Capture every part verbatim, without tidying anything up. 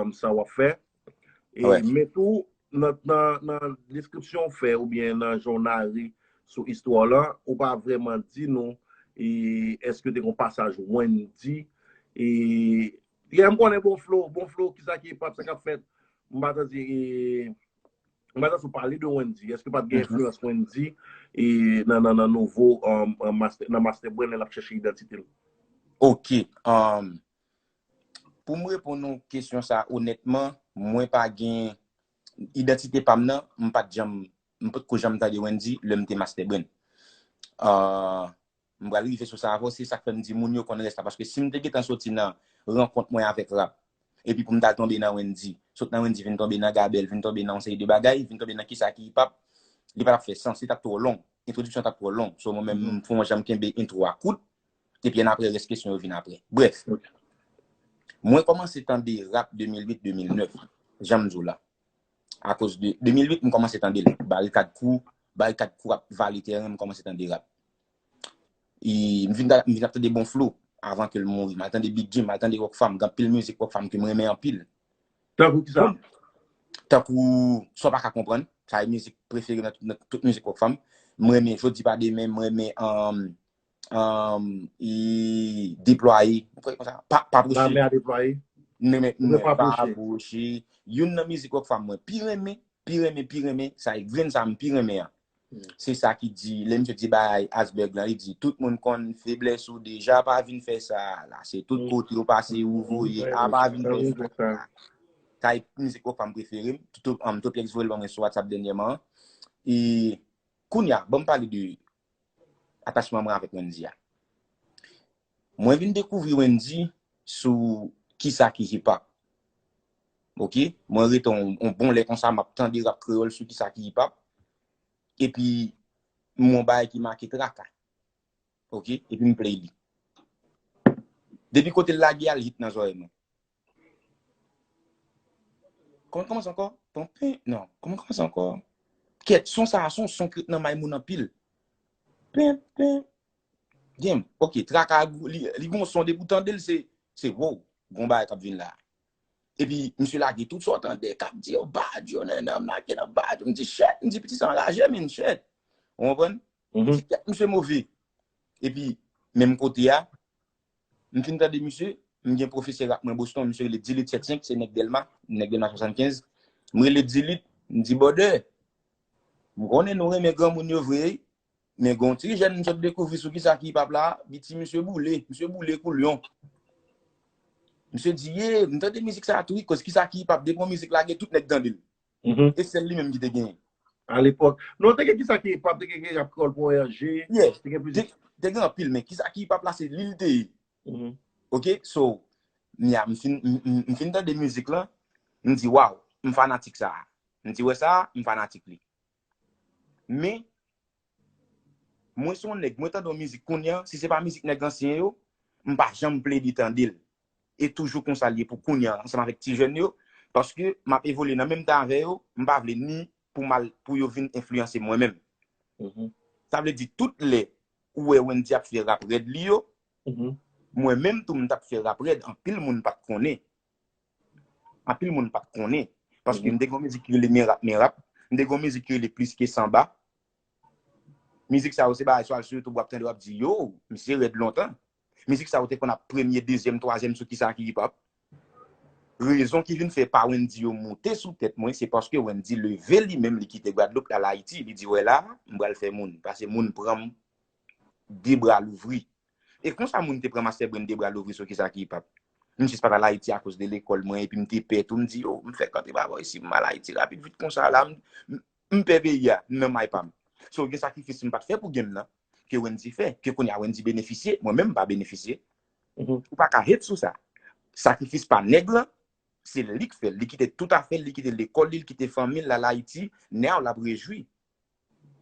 um, sa w ap fè. E, men tou, nan, nan, nan deskripsyon w fè oubyen nan jan w nare sou istwa w lan, ou pa vrèman di nou e, èske te gon pasaj Wendy. E, yeah, m konnen Bon Flo, Bon Flo, kisa ki pap, sa k ap fèt. M pa tande, e, m pa tande w pale de Wendy. Èske pa t gen enfliyans Wendy e, nan, nan, nan nouvo, um, um, master, nan Master Brain lè l ap chèche idantite l? Ok. Um, pou m reponn ou kesyon sa onètman, mwen pa gen idantite pa m nan, m pa t janm, m pa t ko janm tande Wendy lè m te Master Brain. Uh, m pral rive sou sa avè w, se sa k fè m di moun yo konn rès la. Paske si m te gentan soti nan rankont mwen avèk rap, epi pou m t al tonbe nan Wendy, sot nan Wendy vin tonbe nan Gabel, vin tonbe nan yon seri de bagay, vin tonbe nan kisa ki hip hop, li pa t ap fè sans, li t ap twò long. Entwodiksyon t ap twò long. So mwen menm, m fè yon jan m kenbe entwo a kout, epi annapre rès kesyon yo vin apre. Brèf, mwen kòmanse tande rap de mil uit, de mil nèf, jan m di w la. Akoz de de mil uit, m kòmanse tande l. Barikad Crew, Barikad Crew ap vale tèren, m kòmanse tande rap. E m vin, m vin ap tande Bon Flo avan ke l mouri. M al tande Big Jim, m al tande Rockfam. Gen anpil mizik Rockfam ke m renmen anpil. Tankou kisa? Tankou Sa W Pa Ka Konprann. Sa e mizik prefere m nan tout, nan tout mizik Rockfam. M renmen Jodi Pa Demen, m renmen um, um, e Deplwaye. Ou kwè konsa? Pa, pa pwoche. Lame a deplwaye. M renmen, m renmen Pa Pwoche. Youn nan mizik Rockfam mwen pi renmen, pi renmen, pi renmen, sa e grenn sa m pi renmen an. Se sa ki di, lè misye di bagay Asberg lan, li di, tout moun konn feblès ou deja, pa vin fè sa la. Se tout kote ou pase ou voye, a pa vin fè sa la. Sa e mizik Rockfam prefere m, tout, um, Toplex voye l ban mwen sou WhatsApp dènyèman. E kounye a, ban m pale de atachman mwen avèk Wendy a. Mwen vin dekouvri Wendy sou kisa ki hip hop. Ok? Mwen rete yon, yon bon lè konsa, m ap tande rap kreyòl sou kisa ki hip hop. Epi, m wè yon bagay ki make Traka. Ok? Epi m play li. Depi kote l lage a, l hit nan zòrèy mwen. Kòman, kòman sa ankò? Ponpen? Non. Kòman, kòman sa ankò? Kèt, son sa a, son, son ki ret nan may moun anpil. Pen, pen. Game. Ok, Traka, li, li gon son, depi w tande l, se, se wow, gon bagay k ap vin la. Epi, misye lage tout sa w tande, k ap di yo bad, yo nan, nan, m lage nan bad, m di shit, m di piti sa anraje, men shit. Ou konprann? M di kèt, misye move. Epi, menm kote a, m fin tande misye, m gen pwofesè rap mwen Boston, misye rele Dilit sèt senk, se nèg Dèlma, nèg Dèlma swasannkenz. M rele Dilit, m di, brother, m konnen nou renmen granmoun yo vre, men gen yon ti jèn m sot dekouvri sou kisa ki hip hop la, biti misye boule, misye boule koulyon. Misye di, ye, m tande mizik sa a tou wi, koz kisa ki hip hop, depi yon mizik lage, tout nèg tande l. E sèl li menm ki te genyen. Alepòk. Non, te gen kisa ki hip hop, te gen, gen rap kreyòl pou O R G, Yeah. Te gen plizyè. Te, te gen anpil, men kisa ki hip hop la, se li l te ye. Ok, so, m, m fin, m, m, m fin tande mizik lan, m di, waw, m fanatik sa a. M di, wè sa a, m fanatik li. Men, mwen se yon nèg, mwen tande yon mizik kounye a, si se pa mizik nèg ansyen yo, m pa janm plede tande l. E toujou konsa l ye pou kounye a, ansanm avèk ti jèn yo, paske m ap evolye nan menm tan avè yo, m pa vle ni pou m al, pou yo vin enfliyanse mwen menm. Sa vle di, tout lè ou wè Wendy ap fè rap rèd li yo, mwen menm tou m t ap fè rap rèd, anpil moun pa t konnen. Anpil moun pa t konnen. Paske m te gen yon mizik ki rele Men Rap, Men Rap. M te gen yon mizik ki rele Plis Ke Sanba. Mizik sa yo se bagay sou al sou YouTube w ap tande w ap di, yo, misye rèd lontan. Mizik sa yo te konn ap premye, dezyèm, twazyèm sou kisa ki hip hop. Rezon ki vin fè pa Wendy yo moute sou tèt mwen, se paske Wendy leve li menm, li kite Gwadloup, l al Ayiti, li di, wè la, m pral fè moun. Pase moun pran m de bra louvri. E konsa moun te pran Master Brain de bra louvri sou kisa ki hip hop. M jis pa t al Ayiti akoz de lekòl mwen, epi m te pè tou, m di, yo, m fèk antre pa bò isi, m al Ayiti rapid vit konsa la, m, m, m pè peyi a, m nan may pa m. So, gen sakrifis m pa t fè pou game nan, ke Wendy fè, ke kounye a Wendy benefisye, mwen menm m pa benefisye. Ou pa ka hate sou sa. Sakrifis pa nèg lan, se li k fè l. Li kite tout afè l, li kite lekòl li, li kite fanmi l, l al Ayiti, now l ap rejwi.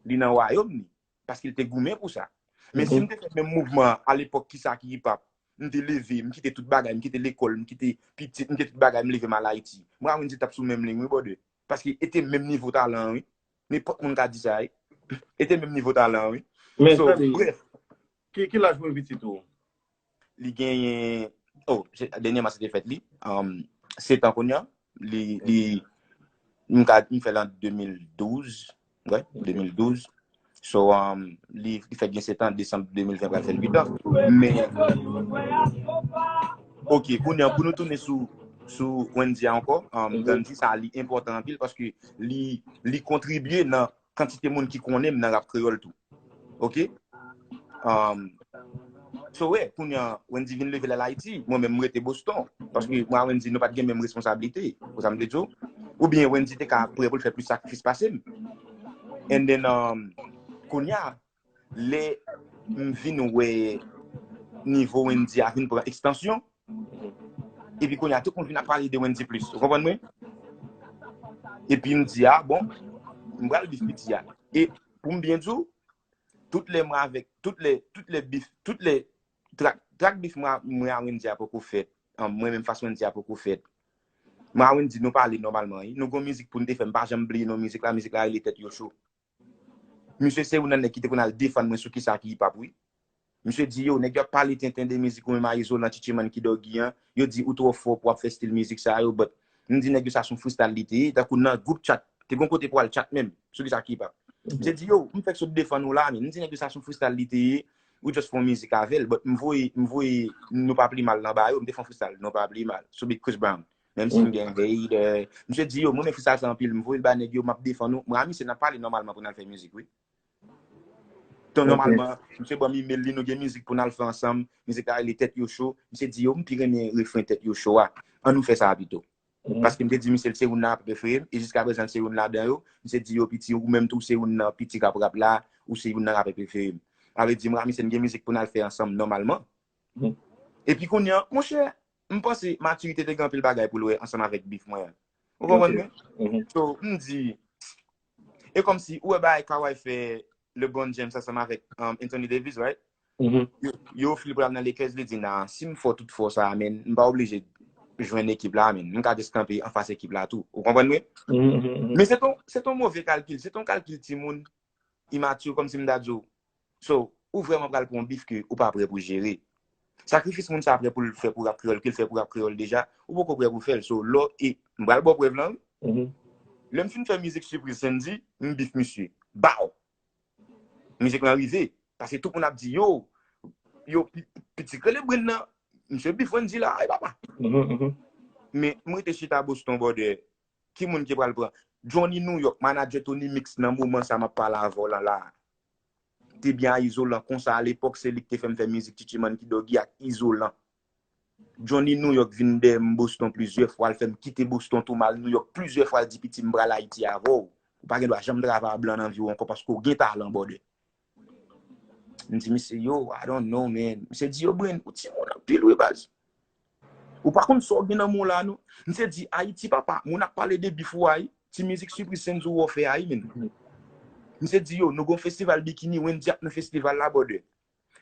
Li nan wayòm li, paske l te goumen pou sa. Men si m te fè menm mouvman an, alepòk kisa ki hip hop, m te leve, m kite tout bagay, m kite lekòl, m kite pitit, m kite tout bagay, m leve m al Ayiti. Mwen a Wendy t ap sou menm liy wi, brother. Paske e te menm nivo talan an, wi. Nenpòt moun ka di sa, wi. E te menm nivo talan an, wi. So, brèf. Ki, ki laj mwen pitit ou? Li genyen, oh, dènyèman se te fèt li. Um, sèt an kounye a. Li, li, m ka, m fè l an de mil douz, wi, de mil douz. So, um, li, li fèk gen sèt an, desanm de mil ven pral fè uit an. Men, ok, kounye a, pou nou tounen sou, sou Wendy a ankò, um, Gandhi, sa li enpòtan anpil paske li, li kontribye nan kantite moun ki konnen m nan rap kreyòl tou. Ok? Um, so, wè, kounye a, Wendy vin leve l al Ayiti, mwen menm, m rete Boston. Paske mwen a Wendy, nou pa t gen menm responsablite, ou sa m vle di w? Oubyen Wendy te ka prè pou l fè plis sakrifis pase m. And then, um, kounye a, lè m vin wè nivo Wendy a vin pran ekstansyon, epi kounye a, tout moun vin ap pale de Wendy plis. Ou konprann mwen? Epi m di, a, bon, m pral bif piti a. E pou m byen di w, tout lè mwen avèk, tout lè, tout lè bif, tout lè trak, trak bif mwen, mwen a Wendy a poko fèt. An, mwen menm fas Wendy a poko fèt. Mwen a Wendy, nou pale nòmalman, wi. Nou gon mizik pou n te fè, m pa janm bliye non mizik la, mizik la rele Tèt Yo Cho. Misye se youn nan nèg ki te konn al defann mwen sou kisa ki hip hop, wi. Misye di, yo, nèg yo ap pale tenten de mizik ou menm a Izolan, Tchitchiman ki dògi an. Yo di ou twò fò pou w ap fè stil mizik sa yo, but m di nèg yo sa se yon freestyle li te ye, tankou nan gwoup chat, te gon kote pou al chat menm, sou kisa ki hip hop. Misye di, yo, m fèk sot defann ou la, men m di nèg yo sa se yon freestyle li te ye, ou just fè yon mizik avè l, but m voye, m voye Nou Pa Pli Mal nan ba yo, m te fè yon freestyle, Nou Pa Pli Mal, sou beat Chris Brown. Menm si m gen hater, misye di, yo, mwen renmen freestyle sa anpil, m voye l ba nèg yo, m ap defann ou, mwen a misye n ap pale nòmalman pou n al fè mizik, wi. Ton nòmalman, misye ban m email li, nou gen mizik pou n al fè ansanm, mizik la rele Tèt Yo Cho, misye di, yo, m pi renmen refren Tèt Yo Cho a, ann nou fè sa a pito. Paske m te di misye l se youn nan rapè prefere m, e jiska prezan l se youn ladan yo, misye di, yo, piti, ou menm tou se youn nan piti k ap rap la, ou se youn nan rapè prefere m. Sa vle di, mwen a misye n gen mizik pou n al fè ansanm nòmalman. Epi kounye a, monchè, m panse matirite te gen anpil bagay pou l wè ansanm avèk bif mwen an. Ou konprann mwen? So, m di, e kòmsi, ou wè bagay Kawhi fè LeBron James ansanm avèk, um, Anthony Davis, right? Yo, yo ofri l pou l al nan Lakers, li di, nah, si m fò tout fò sa a, men, m pa oblije jwenn ekip la, men, m ka just kanpe anfas ekip la tou. Ou konprann mwen? Men se ton, se ton move kalkil, se ton kalkil timoun, imati, kòmsi m ta di w, so, ou vrèman pral pran yon bif ke ou pa prè pou jere. Sakrifis moun sa prè pou l fè pou rap kreyòl, ke l fè pou rap kreyòl deja, ou poko prè pou fè l. So, lò, e, m pral ba w prèv lan, wi. Lè m fin fè mizik Sipriz Sandy, m bif misye. Baw! Mizik lan rive. Paske tout moun ap di, yo, yo, pi-, pi-, pitit rele Brenn nan, misye bif Wendy la, ay papa. Men, m rete chita Boston, brother. Ki moun ki pral pran? Johnny New York, manadjè Tony Mix nan moman sa m ap pale avè w lan la. Te byen a Izolan konsa alepòk, se li ki te fè m fè mizik Tchitchiman ki dògi ak Izolan. Johnny New York vin dèyè m Boston plizyè fwa, l fè m kite Boston tou, m al New York plizyè fwa, l di, piti, m pral Ayiti avè w. Ou pa gen dwa janm travay a blan nan vi w ankò paske w gen talan, brother. M di misye, yo, I don't know, man. Misye di, yo, Brenn, ou timoun anpil, wi, baz. Ou pa konn sa w gen nan men w la, non. Misye di, Ayiti, papa, moun ap pale de bif ou a, wi. Ti mizik Sipriz Sandy ou wè w fè a, wi, men. Misye di, yo, nou gon festival bikini, Wendy ap nan festival la, brother.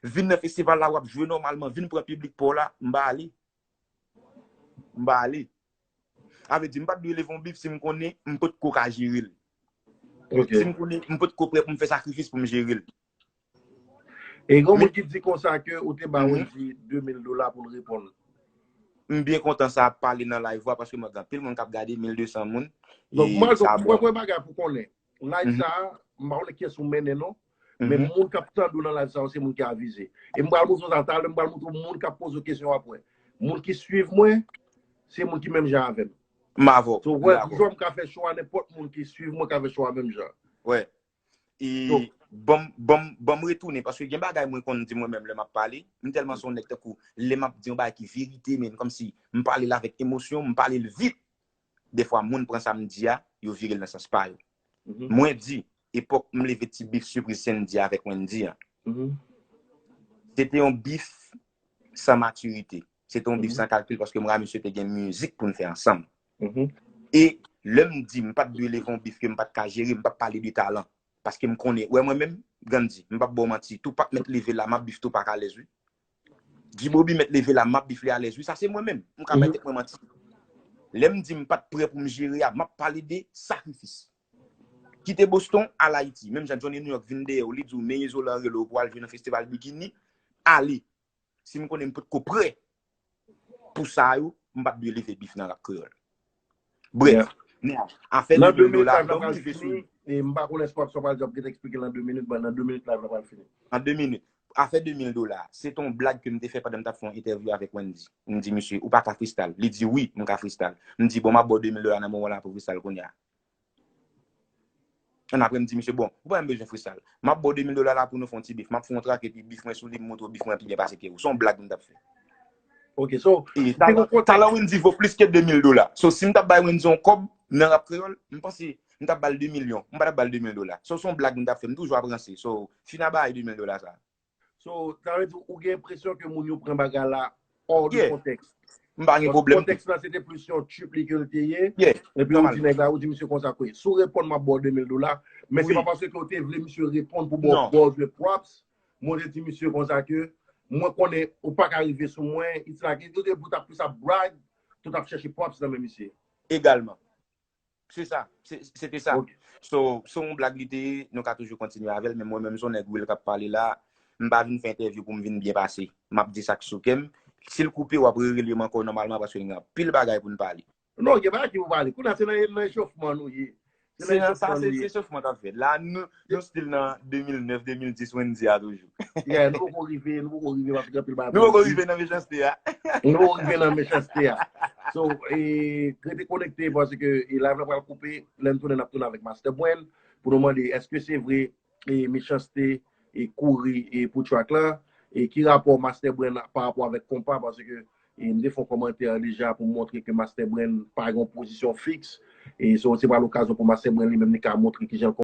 Vin nan festival la, w ap jwe nòmalman, vin pran piblik pa w la, m pa ale. M pa ale. Sa vle di, m pa t dwe leve yon bif si m konnen m potko ka jere l. Si m konnen m potko prè pou m fè sakrifis pou m jere l. E gen moun ki di konsa ke ou te ba Wendy de mil dola pou l reponn. M byen kontan sa ap pale nan live la, paske mwen gen anpil moun k ap gade, mil de san moun. Donk, mwen, donk, mwen, mwen bagay pou konnen. Live sa a, m pa konnen kiyès ou mennen non, men moun k ap tande w nan live sa yo, se moun ki avize. E m pral montre w sa talè, m pral montre w moun k ap poze w kesyon apre. Moun ki swiv mwen, se moun ki menm jan avè m. M avè w. So, wè, m ka fè cho a, nenpòt moun ki swiv mwen ka fè cho a menm jan. Wè. E ban m, ban m, ban m retounen, paske gen bagay mwen konn di mwen menm lè m ap pale. M tèlman se yon nèg tankou, lè m ap di yon bagay ki verite, men kòmsi m pale l avèk emosyon, m pale l vit. Defwa, moun pran sa m di a, yo vire l nan sans pa yo. Mwen di, epòk m leve ti bif Sipriz Sandy avèk Wendy an, se te yon bif san matirite. Se te yon bif san kalkil, paske mwen a misye te gen mizik pou n fè ansanm. E lè m di m pa t dwe leve yon bif ke m pa t ka jere, m p ap pale de talan. Paske m konnen, wè mwen menm, Gandhi, m p ap ba w manti, Tupac mèt leve la, m ap bif Tupac alèz, wi. G-Bobby mèt leve la, m ap bif li alèz, wi. Sa se mwen menm, m ka bay tèt mwen manti. Lè m di m pa t prè pou m jere a, m ap pale de sakrifis. Kite Boston, al Ayiti. Menm jan Johnny New York vin dèyè w, li di w, men Izolan rele w pou w al jwe nan festival bikini, ale. Si m konnen m potko prè pou sa yo, m p ap dwe leve bif nan rap kreyòl. Brèf, men afè de mil dola, lè m rive sou. E m pa konnen si w ap sa w pral di w ap gentan eksplike l nan de minit, men nan de minit live la pral fini. An de minit. Afè de mil dola, se te yon blag ke m te fè pandan m t ap fè yon entèvyou avèk Wendy. M di misye, ou pa ka freestyle. Li di wi, m ka freestyle. M di bon, m ap ba w de mil dola nan moman la pou freestyle kounye a. Ann apre m di misye, bon, ou pa menm bezwen freestyle. M ap ba w de mil dola la pou nou fè yon ti bif. M ap fè yon track epi bif mwen sou li, m montre w bif mwen pi byen pase ke ou. Se yon blag m t ap fè. Ok, so, E talan, talan Wendy vo plis ke de mil dola. So, si m t ap bay Wendy yon kòb nan rap kreyòl, m panse m t ap ba l de milyon. M pa t ap ba l de mil dola. So, se yon blag m t ap fè. M toujou ap ranse. So, fin a bay de mil dola sa. So, sa vle di ou gen enpresyon ke moun yo pran bagay la hors de Yeah. Contexte. M pa gen pwoblèm. Contexte la, se te plis yon trip li ke l te ye. Yeah, Epi ou normal. Di nèg la, ou di misye konsa kwe. Si w reponn m ap ba w de mil dola, men se Wi. Pa paske ke w te vle misye reponn pou ba w Non. Buzz le props, mwen te di misye konsa ke mwen konnen ou pa ka rive sou mwen, it's like, ou te pou ta plis ap brag, tout ap chèche props nan men misye. Egalman. Se sa. Se se te sa. Ok. So, se yon blag li te ye, nou ka toujou kontinye avè l, men mwen menm se yon nèg real k ap pale la, m pa vin fè entèvyou pou m vin byen pase. M ap di sa k sou kè m. Si l koupe, w ap rerele m ankò nòmalman paske gen anpil bagay pou n pale. Non, gen bagay ki pou pale. Kounye a se nan, nan echofman nou ye. Se Se nan nan sa, echofman se nou se ye. Echofman k ap fèt. La, nou nou still nan de mil nèf, de mil dis, Wendy a toujou. Yeah, nou poko rive, nou poko rive paske gen anpil bagay. Nou poko rive nan mechanste a. Nou poko rive nan mechanste a. So, e, rete konekte paske e, live la pral koupe. Lè n tounen, n ap tounen avèk Master Brand pou nou mande èske se vre e, mechanste e, kouri e, pou track la. E ki rapò Master Brand pa rapò avèk konpa paske e, m te fè yon kòmantè deja pou m montre ke Master Brand pa gen yon pozisyon fiks. E so, se pa lokazyon pou Master Brand li menm li ka montre kijan l